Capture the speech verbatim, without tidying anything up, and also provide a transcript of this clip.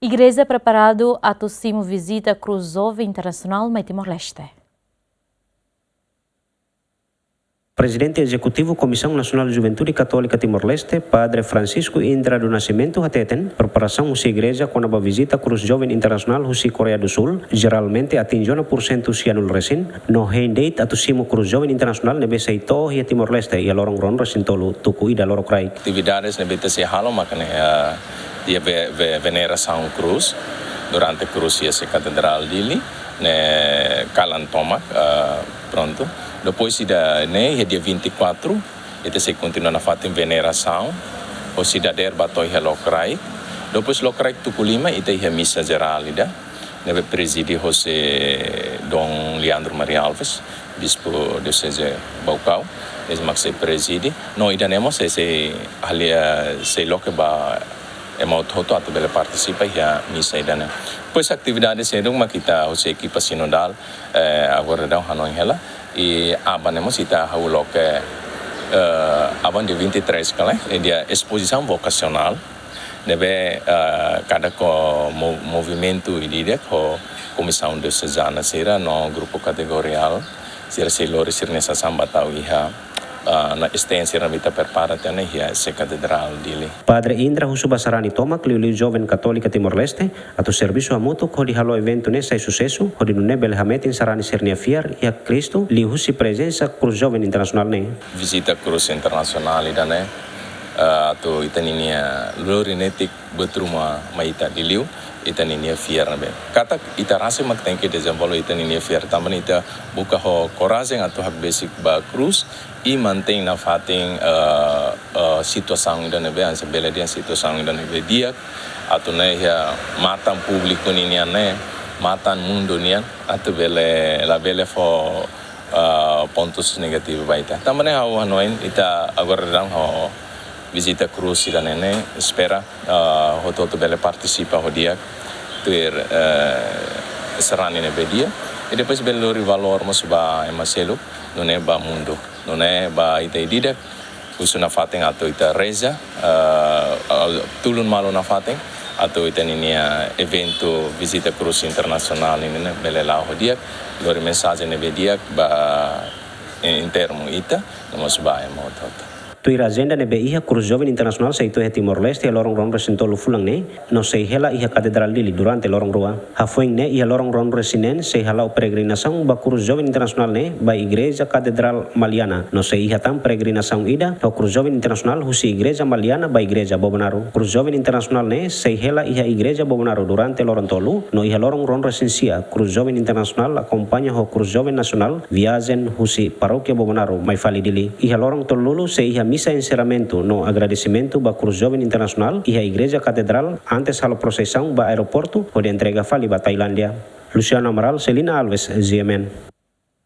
Igreja preparadu atu simu vizita Krús Joven Internasionál mai Timor-Leste. Prezidente Ezekutivu Komisaun Nasionál Juventude Katólika Timor-Leste, Padre Francisco Indra do Nascimento, hateten preparasaun husi igreja kona-ba vizita Krús Joven Internasionál husi Koreia do Sul jeralmente atinje ona pursentu sianul resin, no hein de'it atu simu Krús Joven Internasionál ne'ebé sei to'o iha Timor-Leste iha loron ruanulu resin tolu tuku ida lorokraik. Atividades ne'ebé ita sei halo maka ne'e, ah, iha ve-, ve-, venerasaun krús, durante krús iha se Katedrál Dili, ne'e kalan tomak, ah, prontu. Depois ida-ne'e, iha dia vinte e quatro, ita sei kontinua nafatin venerasaun, hosi dadeer ba to'o iha lokraik. Depois lokraik tuku lima, ita iha misa jerál ida ne'ebé prezide hosi Dom Leandro Maria Alves, Bispu Dioseze Baucau, nia mak sei prezide. No ida-ne'e mós sei, sei halia, sei loke ba ema hotu-hotu atu bele partisipa iha misa ida-ne'e. Depois atividade sira mak ita hosi ekipa sinodál, eh, agora daudaun hanoin hela. I aban ne'e mós ita hahú loke, eh, aban dia vinte e três kala, eh, dia espozisaun vokasionál. Ne'ebé, ah, kada ko mo-, movimentu ida-idak ho komisaun diosezana sira no grupu kategoriál sira sei lori sira-nia sasán ba tau iha, ah, na estén sira ne'ebé ita prepara tiha ona iha se Katedrál Dili. Padre Indra husu ba sarani tomak liuliu joven katólika Timor-Leste atu servisu hamutuk hodi halo eventu ne'e sai susesu, hodi nune'e bele hametin sarani sira-nia fiar iha Kristu liuhusi prezensa Krús Joven Internasionál ne'e. Vizita Krús Internasionál ida-ne'e, eh, atu ita ninia lori netik buat ruma mai ita liuliu ita ninia fiar ne'ebé. Katak ita rasik mak tenke dezenvolve ita ninia fiar tanba ne'e ita buka ho korajen atu hakbesik ba krús i mantein nafatin, eh, eh, situasaun ida ne'ebé hanesan bele dehan situasaun ida ne'ebé di'ak atu nune'e iha matan públiku ninian ne'e, matan mundu nian atu bele labele fó ah, pontus negativu ba ita. Tanba ne'e ha'u hanoin ita agora daudaun ho vizita krús ida-ne'e ne'e, espera, ah, hotu-hotu bele partisipa ho di'ak tuir, eh, sarani ne'ebé di'ak. I depois bele lori valór mós ba ema seluk, nune'e ba mundu, nune'e ba ita ida-idak, husu nafatin atu ita reza, eh, tulun malu nafatin atu ita ninia eventu vizita krús internasionál ne'e ne'e bele la'o ho di'ak, lori mensajen ne'ebé di'ak ba en-, en termu ita, no mós ba ema hotu-hotu. Tuir ajenda ne'ebé iha, Krús Joven Internasionál sei to'o iha Timor-Leste iha loron ruanulu resin tolu fulan ne'e, no sei hela iha Katedrál Dili durante loron rua. Hafoin ne'e iha loron ruanulu resin neen sei hala'o peregrinasaun ba Krús Joven Internasionál ne'e ba Igreja Katedrál Maliana, no sei iha tan peregrinasaun ida ho Krús Joven Internasionál husi Igreja Maliana ba Igreja Bobonaro. Krús Joven Internasionál ne'e sei hela iha Igreja Bobonaro durante loron tolu, no iha loron ruanulu resin sia, Krús Joven Internasionál akompaña ho Krús Joven Nasionál viajen husi Parókia Bobonaro mai fali Dili. Iha loron tolunulu sei iha misa enserramentu no agradesimentu ba Krús Joven Internasionál iha Igreja Katedrál antes halo prosesaun ba aeroportu hodi entrega fali ba Tailándia. Luciano Amaral, Celina Alves, G M N.